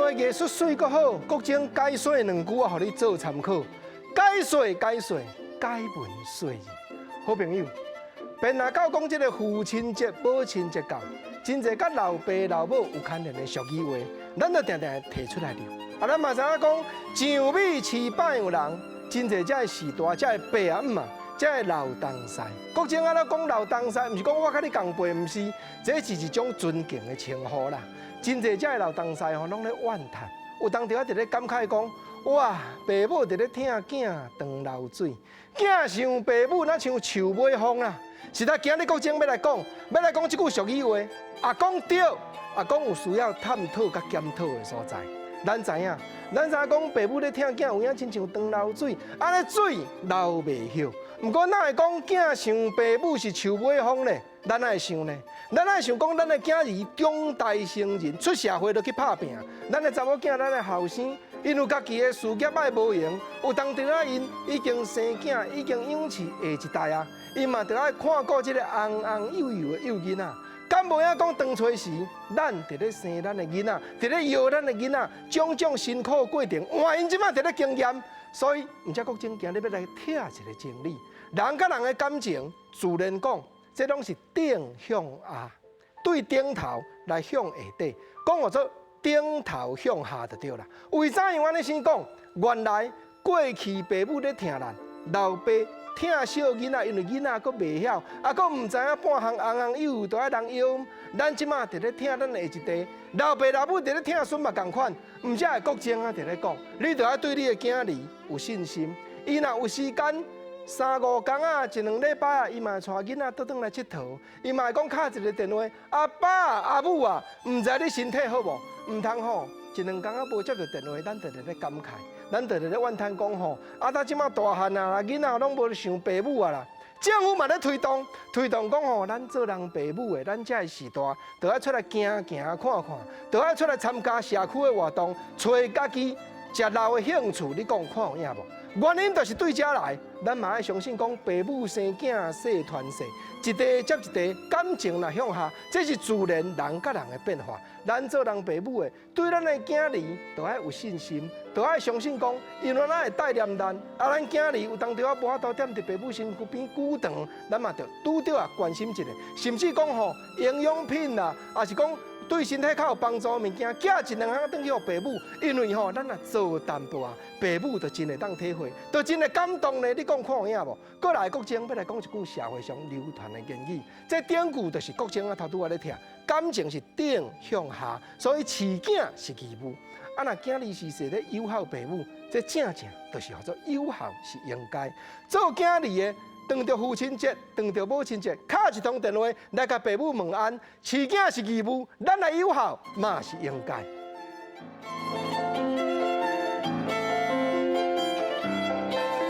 的藝術媠閣好，國珍解說兩句啊，予你做參考。解說解說，解文說字。好朋友，便若到講這个父親節、母親節到，真濟佮老爸老母有牽連的俗語話，咱就定定提出來著。啊，咱嘛知影講，上米飼百樣人，真濟這个時代，這个爸啊姆啊，這个老東西。國珍啊，咧講老東西，毋是講我佮你仝輩，毋是，這是一種尊敬的稱呼啦。真濟這个老東西吼，攏咧怨嘆，有當時仔佇咧感慨講：哇，爸母佇咧疼囝長流水，囝想爸母若像樹尾風啦。實在今日國珍欲來講，欲來講這句俗語話，也講對，也講有需要探討佮檢討的所在。咱知影，咱知影講爸母咧疼囝，有影親像長流水，按呢水流袂歇。毋過哪會講囝想爸母是樹尾風咧？咱愛想呢？咱愛想講，咱的囝兒長大成人，出社會就去拍拚。咱的查某囝，咱的後生，𪜶有家己的事業愛無閒，有當陣仔𪜶已經生囝，已經養飼下一代啊，𪜶嘛著愛看顧這个尪尪幼幼的幼囡仔。敢無影講當初時，咱佇咧生咱的囡仔，佇咧養咱的囡仔，種種辛苦過程，換𪜶這馬佇咧經驗。所以，毋才國珍今日欲來拆一个真理，人佮人的感情，自然講，這攏是頂向下，對頂頭來向下底，講號做頂頭向下就對啦。為怎樣按呢先講？原來過去爸母咧疼咱，老爸疼小囡仔，因為囡仔閣袂曉，啊，閣毋知影半項尪尪幼幼都愛人養。咱這馬佇咧疼咱的下一代，老爸老母佇咧疼孫嘛仝款。毋才會國珍啊佇咧講，你著愛對你的囝兒有信心。伊若有時間，三五工啊，一兩禮拜啊，伊嘛會帶囡仔倒轉來𨑨迌。伊嘛會講敲一个電話，阿爸阿母啊，毋知你身體好無？毋通吼，一兩工仔無接著電話，咱就佇咧感慨，咱就佇咧怨嘆講吼，啊，到這馬大漢啊，囡仔攏無想爸母啊啦。政府嘛咧推動，推動講吼，咱做人爸母的，咱這个時代，著愛出來行行看看，著愛出來參加社區的活動，揣家己食老的興趣，你講看有影無？原因就是對這來，咱嘛愛相信講，爸母生囝勢傳世，一代接一代，感情若向下，這是自然人佮人的變化。咱做人爸母的，對咱的囝兒，著愛有信心，著愛相信講，因為咱會帶念咱，啊，咱囝兒有當時仔無法度踮佇爸母身軀邊久長，咱嘛著拄著啊關心一下，甚至講吼營養品啦，抑是講對身體較有幫助的物件，寄一兩項轉去予爸母，因為吼，咱若做淡薄仔，爸母就真會當體會，就真會感動呢。你講看有影無？閣來國珍欲來講一句社會上流傳的言語，這典故就是國珍仔頭拄仔咧聽，感情是頂向下，所以飼囝是義務。啊，若囝兒是說咧友好爸母，這正正就是號做友好是應該。做囝兒的，當著父親節，當著母親節，敲一通電話來共爸母問安，飼囝是義務，咱來友好嘛是應該。